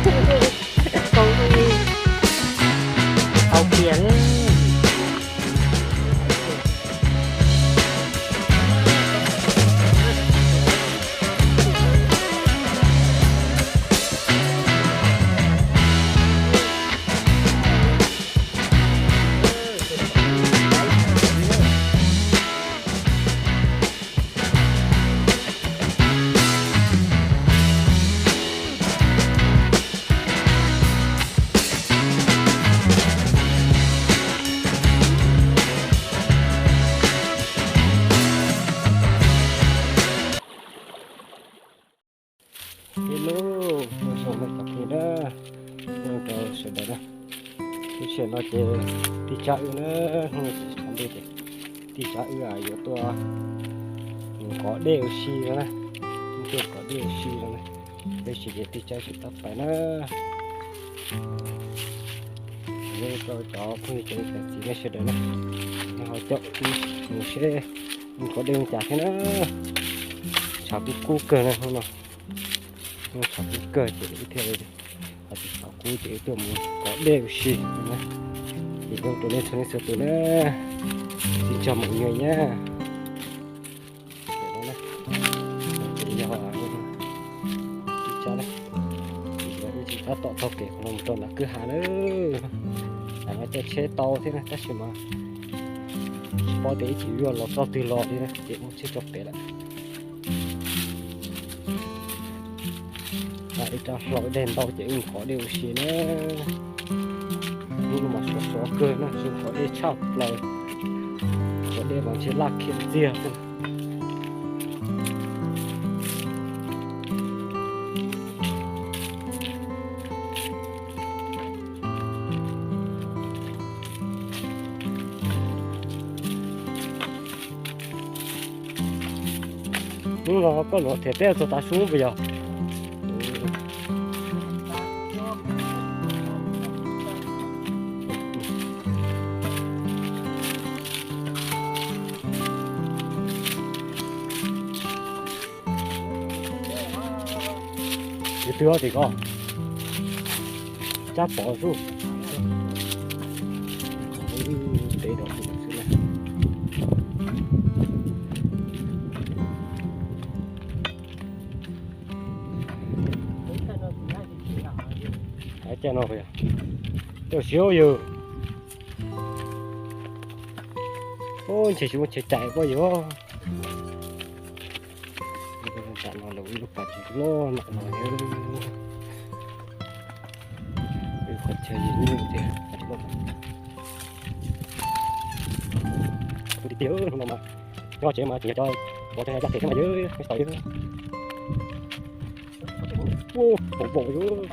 Tau tiag. Hello, nyob zoo na cov phooj ywg na, nyob zoo rau sawv daws na. Lub sij hawm no ces tij Tsab wb na, hnub no ces tshav ntuj ces tij Tsab wb yuav tuaj kov dej ua si no na, tuaj kov dej ua si no na. Tab sis ces tij Tsab tseem tab pais na. Nyob zoo rau cov phooj ywg cov niam cov txiv nej sawv daws na, nej ho caum wb mus seb wb kov dej li cas thiab na. Tshav kub kub kawg na hnub no, hnub tshav kub kawg ces wb thiaj li, tshav kub ces wb tuaj mus kov dej ua si na. Ces nyob zoo rau nej txhua leej txhua tus na, sib ntsog mus nyuaj nyab. Ces yog tij Tsab na, wb tsis tab tom taug kev qhov no mus rau nram kwj ha na. Tam no caij tsheb tau thiab na tab sis mas tsis paub tias ib chim yuav los txoj twg los li na ces mus tsheb tso pem lawm. Ib rab hlau dej ntau ces wb mus kov dej ua si na. Hnub no mas sov sov kawg na, zoo kov dej tshaj plaws, kov dej mas ntshe laj khiav ntxiag xwb. Hnub no koj luav them peb txog tav su puas yog? Yus twg os tim ko? Tsab Pov xwb. Ntev dam xwb na. Caij no, caij no, siab yus. Ntshe tsis muaj chaw cais pob yus. Tam no lawv ua ib lub pas tsis loj no no. Qhov chaw yus nyuj tiag. Kuv tiag tiag hnub no mas nyob tsev mas tsis yog cov pov cov yaj them thiab mas yus tsis tau yus. Ua, pom pom yus.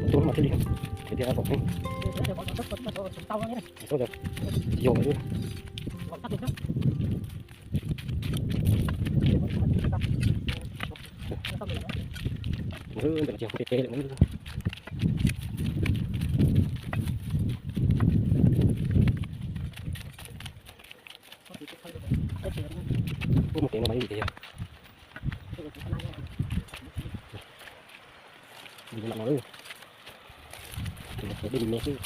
Tus no mas thiaj li tiag tiag pom pheej. Tsis yog yus. Ntawm no ces kuv peb peb lawm. Ub, mus kev no mas li tias yog. Mus no, tus no dej me xwb.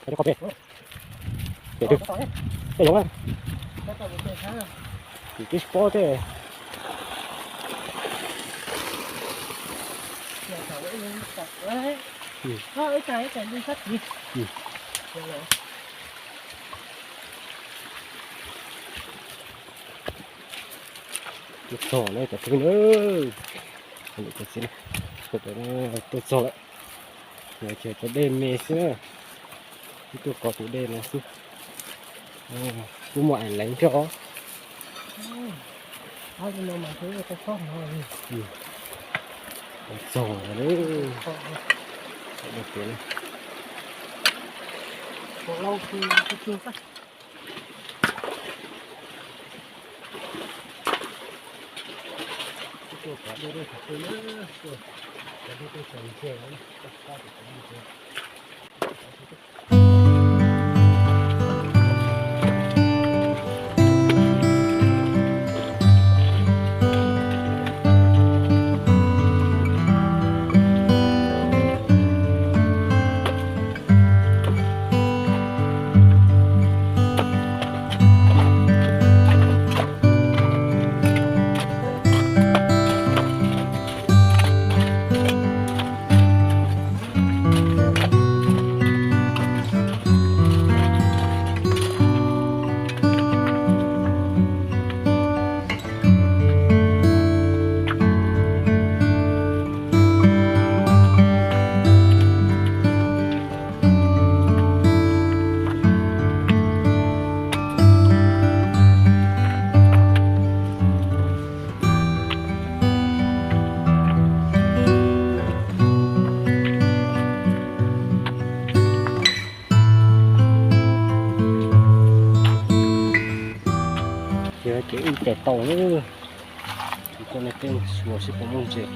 Cov ko pem. Pem twg? Tej yoov na. Tim tib pob tej. Tuaj txog lawm cov phooj ywg na, cov niam cov txiv na, tuaj txog lawm. Ces cov dej me xwb na, wb tuaj kov tus dej no xwb. Kuj muaj ev leev thiab os. Txog lawm. Kev wb tes taus na, koj nej peb mus xyuas seb puas muaj ntses.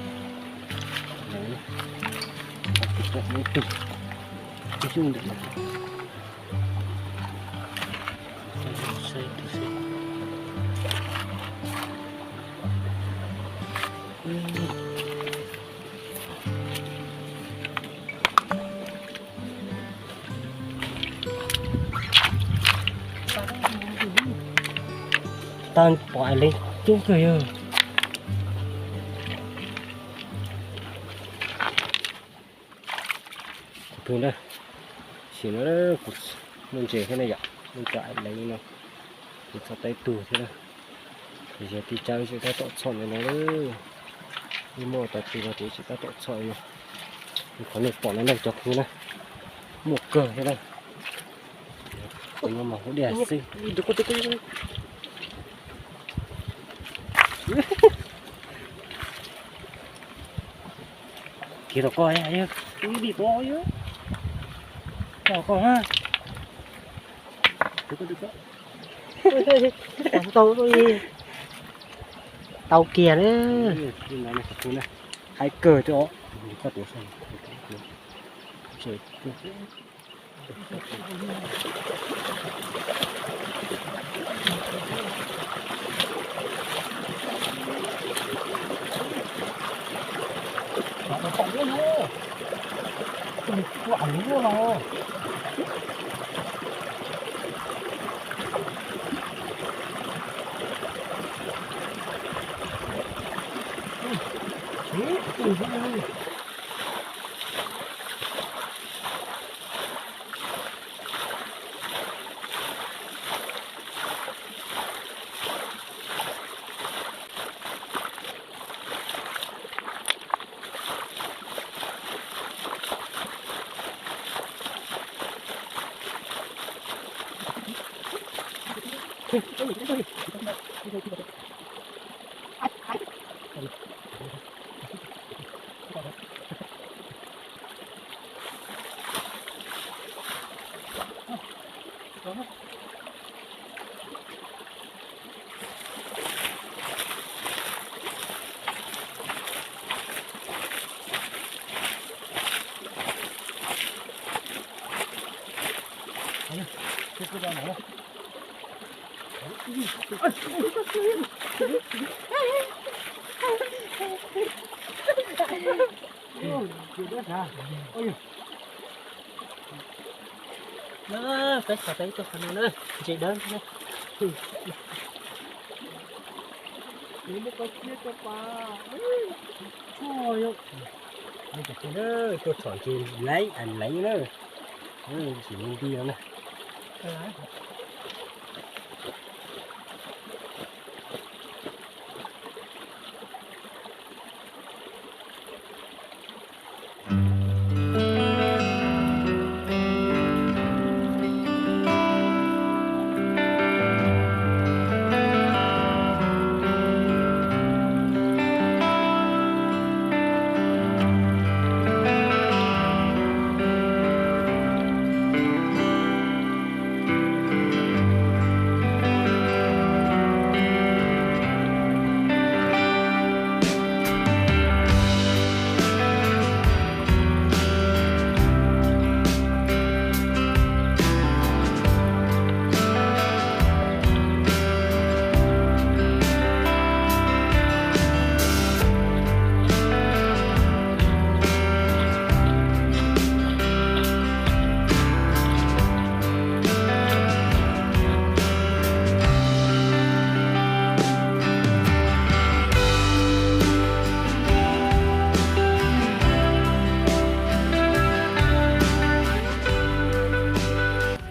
Ib tug, ib tug ntawm no. Tag pom leej coob kawg yog. Kuv pw na, sim no kuv muaj ntses thiab na yom, muaj cov ais leev no, kuv txhom tau ib tug thiab na. Ces yog tij Tsab wb tseem tab tom txhom ntawm no lawm, wb muaj tau tus no ces wb tseem tab tom txhom no. Qhov nej pom no na cov phooj ywg na, muaj kawg thiab na. Qhov no mas hauv dej xwb. Kiag tom koj, ib dim tod, tom koj ha. Tau kiag na. Haib kawg thiab os. Peb xav tau ib tug qhov no na, ntses dawb na. Tuaj txhom ntses leev leev na, ntses nti nti no na.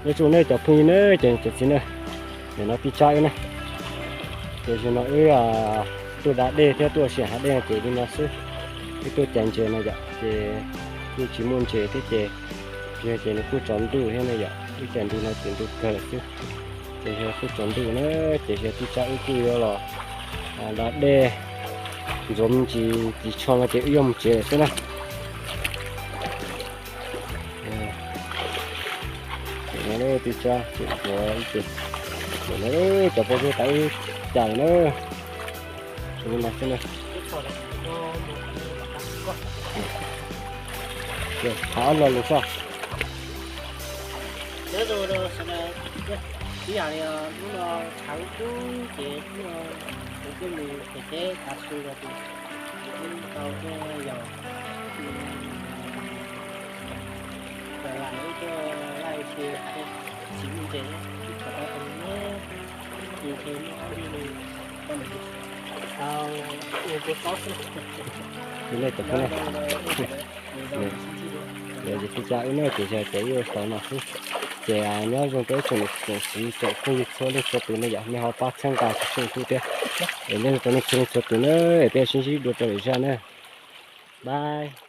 Nyob zoo nej cov phooj ywg na, cov niam cov txiv na, nim no tij Tsab wb na, ces zaum no wb tuaj da dej thiab tuaj ua si hav dej no ces li no xwb. Wb tuaj cais ntses no yom, ces kuj tsis muaj ntses thiab ces, yog ces nws kuj tsaus ntuj thiab ne yom, wb cais ntu no ces ntu kawg xwb. Ces yog kuj tsaus ntuj na, ces yog tij Tsab wb kuj yuav los da dej ntxuav me ntsis ris tsho no ces wb yuav mus tsev lawm xwb na. Tij Tsab tseem ntxuav ib ce, cov pob zeb tas wb Cas na. Thaum ob lo lus soj. Ib yam li lub no tshav kub kub ces kuv no kuv twb mus pem teb tav su los ces kuv twb tau tuaj yaum, yaum lam ib tuaj laij tsis muaj ntses, ib tsam tau tau mus, ces muaj ob li tau ua tus tob xwb. Ib leeg tau peb leeg. Yog ces tib cab wb na ces yog tias wb ua tau no xwb. Ces nyob zoo rau ib tsoom niam tsoom txiv tsoom phooj ywg txhua leej txhua tus na yom, nej ho pab txhawb nqa tsoom phooj ywg thiab. Es nyob zoo rau nej txhua leej txhua tus na, es peb sib ntsib dua rau lwm zaj na. Bye.